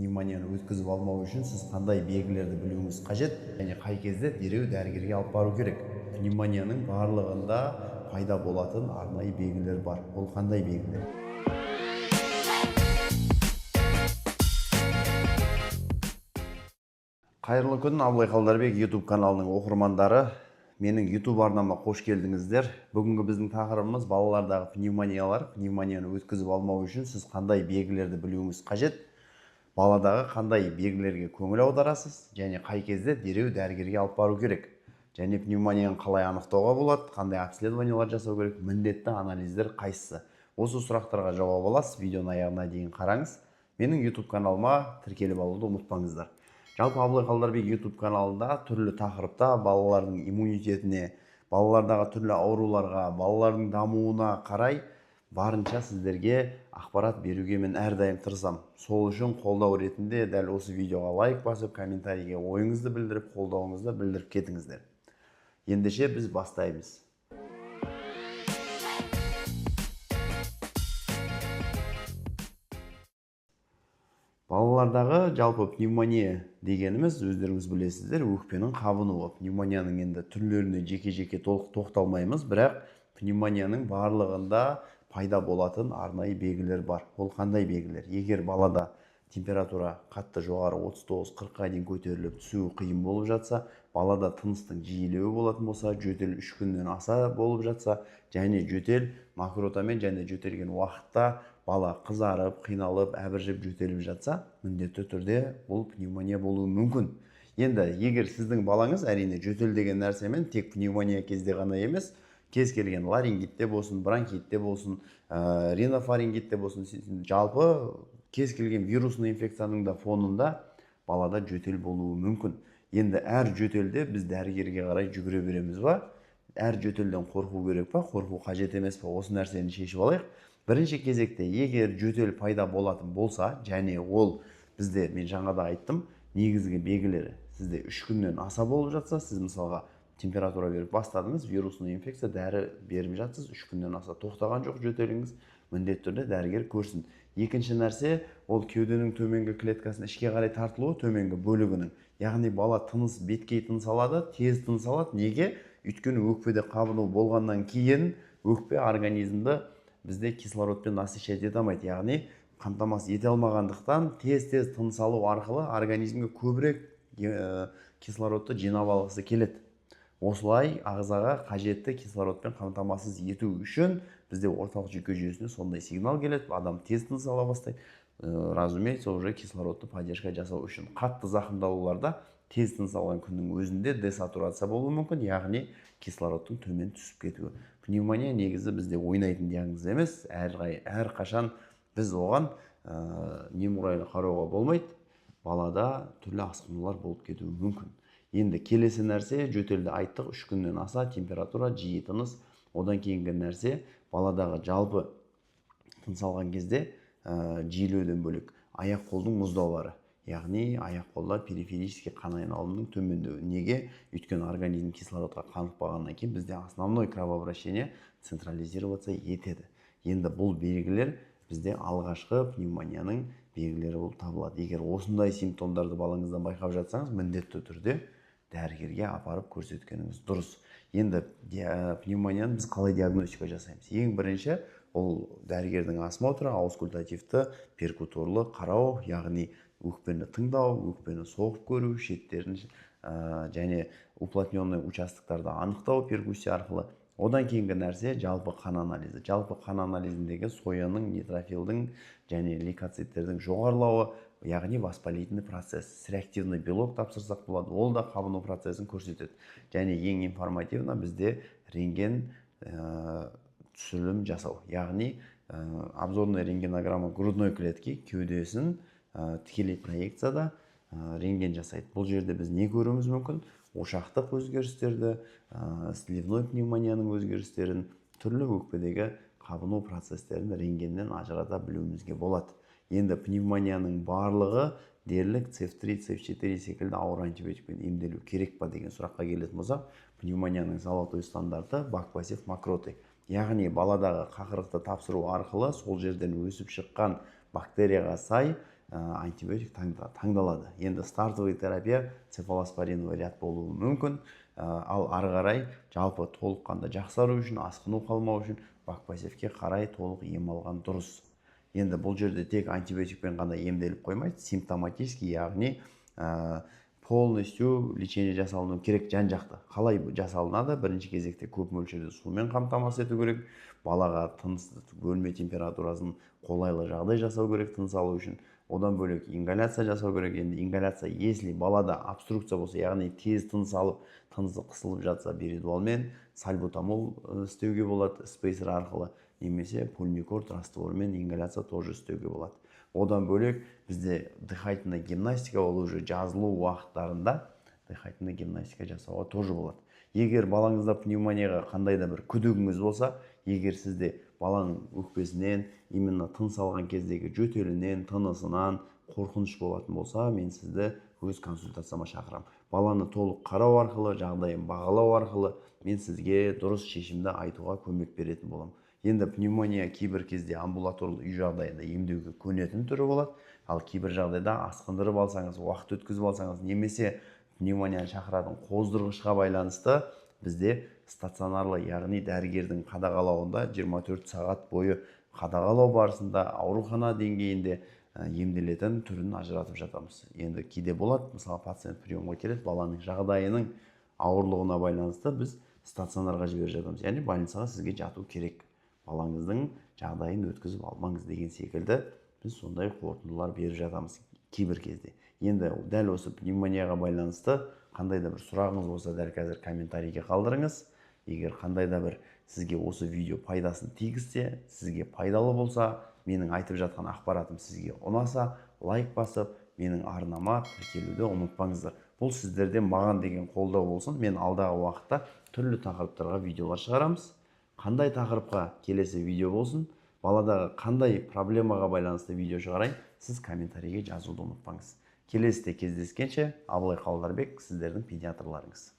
Пневмонияны өткізіп алмау үшін сіз қандай белгілерді білуіңіз қажет және қай кезде дереу дәрігерге алып бару керек? Пневмонияның барлығында пайда болатын арнайы белгілер бар. Ол қандай белгілер? Қайырлы күн, Абылай Қалдарбек YouTube каналының оқырмандары. Менің YouTube арнама қош келдіңіздер. Бүгінгі біздің тақырыбымыз балалардағы пневмониялар. Пневмонияны өткізіп алмау үшін сіз қандай белгілерді білуіңіз қажет? Баладағы қандай белгілерге көңіл аударасыз және қай кезде дереу дәрігерге алып бару керек? Және пневмонияны қалай анықтауға болады? Қандай обследованиялар жасау керек? Міндетті анализдер қайсысы? Осы сұрақтарға жауап аласыз. Видеоның аяғына дейін қараңыз. Менің YouTube каналыма тіркеліп алуды ұмытпаңыздар. Жалпы Абылай Қалдарбек YouTube каналында түрлі тақырыпта балалардың иммунитетіне, балалардағы түрлі ауруларға, балалардың дамуына қарай барынша сіздерге ақпарат беруге мен әрдайым тырысамын. Сол үшін қолдау ретінде дәл осы видеоға лайк басып, комментарийге ойыңызды білдіріп, қолдауыңызды білдіріп кетіңіздер. Ендеше біз бастаймыз. Балалардағы жалпы пневмония дегеніміз, өздеріңіз білесіздер, өкпенің қабынуы. Пневмонияның енді түрлеріне жеке-жеке толық тоқталмаймыз, бірақ пневмонияның барлығында пайда болатын арнайы белгілер бар. Ол қандай белгілер? Егер балада температура қатты жоғары 39-40-қа дейін көтеріліп түсуі қиын болып жатса, балада тыныстың жиілеуі болатын болса, жөтел 3 күннен аса болып жатса, және жөтел мокротамен және жөтелген уақытта бала қызарып, қиналып, әбіржіп жөтеліп жатса, міндетті түрде бұл пневмония болуы мүмкін. Енді егер сіздің балаңыз, әрине, жөтел деген нәрсемен тек пневмония кезде ғана емес, кез келген ларингитте болсын, бронхитте болсын, ринофарингитте болсын, жалпы кез келген вирусный инфекцияның да фонында балада жөтел болуы мүмкін. Енді әр жөтелде біз дәрігерге қарай жүгіре береміз ба? Әр жөтелден қорқу керек па? Қорқу қажет емес па? Осы нәрсені шешіп алайық. Бірінші кезекте егер жөтел пайда болатын болса, және ол бізде, мен жаңа да айттым, негізгі белгілері сізде 3 күннен аса болып жатса, сіз мысалға температура беріп бастадыңыз, вирусный инфекция, дәрі беріп жатсыз, 3 күннен аса тоқтаған жоқ жөтеліңіз, міндетті түрде дәрігер көрсін. Екінші нәрсе, ол кеуденің төменгі клеткасының ішке қарай тартылуы, төменгі бөлігінің. Яғни бала тыныс беткей тыныс алады, тез тыныс алады. Неге? Өйткені өкпеде қабыну болғаннан кейін өкпе организмді бізде кислородпен насыщать ете алмайды, яғни қамтамасыз ете алмағандықтан тез-тез тыныс алу арқылы организмге көбірек кислородты жинап алғысы келеді. Осылай ағзаға қажетті кислородпен қамтамасыз ету үшін бізде орталық жүйке жүйесіне сондай сигнал келеді, адам тез тыныс ала бастайды. Разумеется, уже кислородты поддержка жасау үшін қатты зақымдалуларда тез тыныс алған күннің өзінде десатурация болуы мүмкін, яғни кислородтың төмен түсіп кетуі. Пневмония негізі бізде ойнайтын диагноз емес, әрқашан біз оған немқұрайлы қарауға болмайды. Балада түрлі асқынулар болып кетуі мүмкін. Енді келесі нәрсе, жөтелді айттық, 3 күннен аса температура, жиі тыныс. Одан кейінгі нәрсе, баладағы жалпы тыныс алған кезде жиілеуден бөлек аяқ қолдың мұздаулары, яғни аяқ қолда периферический қан айналымының төмендеуі. Неге? Өйткені организм кислородқа қанықпағаннан кейін бізде основной кровообращение централизироваться етеді. Енді бұл белгілер бізде алғашқы пневмонияның белгілері болып табылады. Егер осындай симптомдарды балаңыздан байқап жатсаңыз, міндетті түрде дәрігерге апарып көрсеткеніңіз дұрыс. Енді пневмонияны біз қалай диагностика жасаймыз? Ең бірінші ол дәрігердің осмотры, аускультативті, перкуторлы қарау, яғни өкпені тыңдау, өкпені соғып көру, шеттерін, және уплотненный участоктарды анықтау перкуссия арқылы. Одан кейінгі нәрсе жалпы қан анализі. Жалпы қан анализіндегі сояның, нейтрофилдің және лейкоциттердің жоғарылауы, яғни воспалительный процесс, реактивный белок тапсырсақ болады, ол да қабыну процесін көрсетеді. Және ең информативно бізде рентген түсірілім жасау, яғни обзорная рентгенограмма грудной клетки, кеудесін тікелей проекцияда рентген жасайды. Бұл жерде біз не көруіміз мүмкін? Ошақтық өзгерістерді, сливной пневмонияның өзгерістерін, түрлі өкпедегі қабыну процестерін рентгеннен ажырата білуімізге болады. Енді пневмонияның барлығы дерлік цеф-3, цеф-4 секілді ауыр антибиотикпен емделу керек па деген сұраққа келетін болсақ, пневмонияның золотой стандарты бакпосев мокроты. Яғни баладағы қақырықты тапсыру арқылы сол жерден өсіп шыққан бактерияға сай антибиотик таңдалады. Енді стартовый терапия цефалоспориновый ряд болуы мүмкін. Ал ары қарай жалпы толыққанды жақсару үшін, асқыну қалмау үшін бакпосевке қарай толық ем алған дұрыс. Енді бұл жерде тек антибиотикпен ғана емделіп қоймайды, симптоматический, яғни полностью лечение жасалыну керек жан жақты. Қалай жасалынады? Бірінші кезекте көп мөлшерде сумен қамтамасыз ету керек. Балаға тыныс, бөлме температурасын қолайлы жағдай жасау керек тыныс алу үшін. Одан бөлек ингаляция жасау керек. Енді ингаляция, если балада обструкция болса, яғни тез тыныс алып, тынысы қысылып жатса, беридуалмен сальбутамол істеуге болады спейсер арқылы, немесе пульмикорт растворымен ингаляция тоже істеуге болады. Одан бөлек бізде дыхательная гимнастика, ол уже жазылу уақыттарында дыхательная гимнастика жасауға тоже болады. Егер балаңызда пневмонияға қандай да бір күдігіңіз болса, егер сізде баланың өкпесінен, именно тыныс алған кездегі жөтелінен, тынысынан қорқыныш болатын болса, мен сізді өз консультацияма шақырамын. Баланы толық қарау арқылы, жағдайын бағалау арқылы мен сізге дұрыс шешімді айтуға көмек беретін боламын. Енді пневмония кейбір кезде амбулаторлы, үй жағдайында емдеуге көнетін түрі болады. Ал кейбір жағдайда асқындырып алсаңыз, уақыт өткізіп алсаңыз немесе пневмонияны шақыратын қоздырғышқа байланысты бізде стационарлы, яғни дәрігердің қадағалауында 24 сағат бойы қадағалау барысында аурухана деңгейінде емделетін түрін ажыратып жатамыз. Енді кейде болады, мысалы, пациент приемға келеді, баланың жағдайының ауырлығына байланысты біз стационарға жіберіп жатамыз, яғни больницаға сізге жату керек, балаңыздың жағдайын өткізіп алмаңыз деген секілді біз сондай қорытындылар беріп жатамыз кейбір кезде. Енді дәл осы пневмонияға байланысты қандай да бір сұрағыңыз болса, дәл қазір комментарийге қалдырыңыз. Егер қандай да бір сізге осы видео пайдасын тигізсе, сізге пайдалы болса, менің айтып жатқан ақпаратым сізге ұнаса, лайк басып, менің арнама тіркелуді ұмытпаңыздар. Бұл сіздерден маған деген қолдау болсын. Мен алдағы уақытта түрлі тақырыптарға видеолар шығарамыз. Қандай тақырыпқа келесі видео болсын, баладағы қандай проблемаға байланысты видео шығарайын, сіз комментарийге жазуды ұмытпаңыз. Келесіде кездескенше, Абылай Қалдарбек, сіздердің педиатрларыңыз.